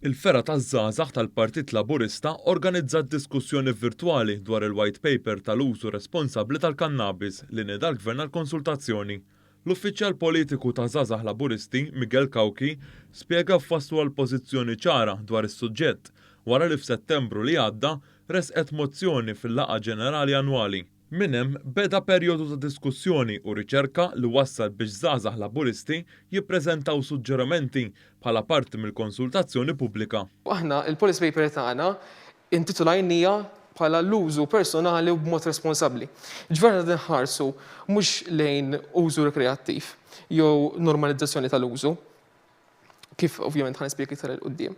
Il-fergħa taż-żgħażagħ tal-Partit Laburista organizzat diskussjoni virtwali dwar il-White Paper tal-użu responsabbli tal-kannabis li nieda l-Gvern għall-konsultazzjoni. L-uffiċjal politiku ta' Żgħażagħ Laburisti, Miguel Cauchi, spjega f'waslu għal pożizzjoni ċara dwar is-suġġett wara li f'Settembru li għadda ressqet mozzjoni fil-laqgħa ġenerali annwali. Minn hemm beda perjodu ta' diskussjoni u riċerka li wassal biex Żgħażagħ Laburisti jippreżentaw suġġerimenti bħala parti mill-konsultazzjoni pubblika. Aħna il-policy paper tagħna intitolajnieha bħala l-użu personali u b'mod responsabbli. Ġifieri qed inħarsu mhux lejn użu rekreattiv jew normalizzazzjoni tal-użu, kif ovvjament ħa nispjega iktar 'il quddiem,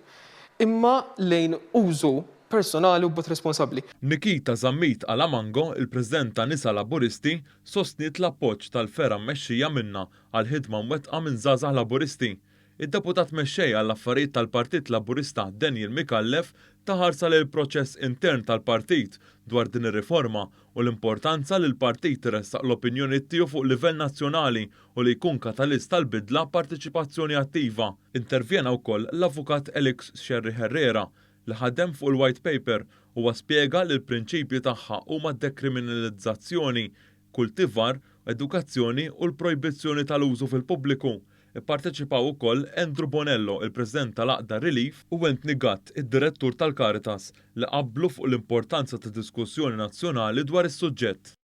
imma lejn użu personali u b'mod responsabbli. Nikita Zammit Alamango, il-President ta' Nisa Laburisti, sostniet l-appoġġ tal-fergħa mmexxija minnha għall-ħidma mwettqa minn Żgħażagħ Laburisti. Id-Deputat Mexxej għall-Affarijiet tal-Partit Laburista Daniel Micallef ta ħarsa lejn il-proċess intern tal-partit dwar din ir-riforma u l-importanza li l-partit iressaq l-opinjoni tiegħu fuq livell nazzjonali u li jkun katalist tal-bidla b'parteċipazzjoni attiva. Intervjena wkoll l-Avukat Alex Scerri Herrera li ħadem fuq il-White Paper. Huwa spjega li l-prinċipji tagħha huma d-dekriminalizzazzjoni, kultivar, edukazzjoni u l-projbizzjoni tal-użu fil-pubbliku. Ipparteċipaw ukoll Andrew Bonello, il-President tal-Għaqda Relief, u Anthony Gatt, id-Direttur tal-Caritas, li qablu fuq l-importanza ta' diskussjoni nazzjonali dwar is-suġġett.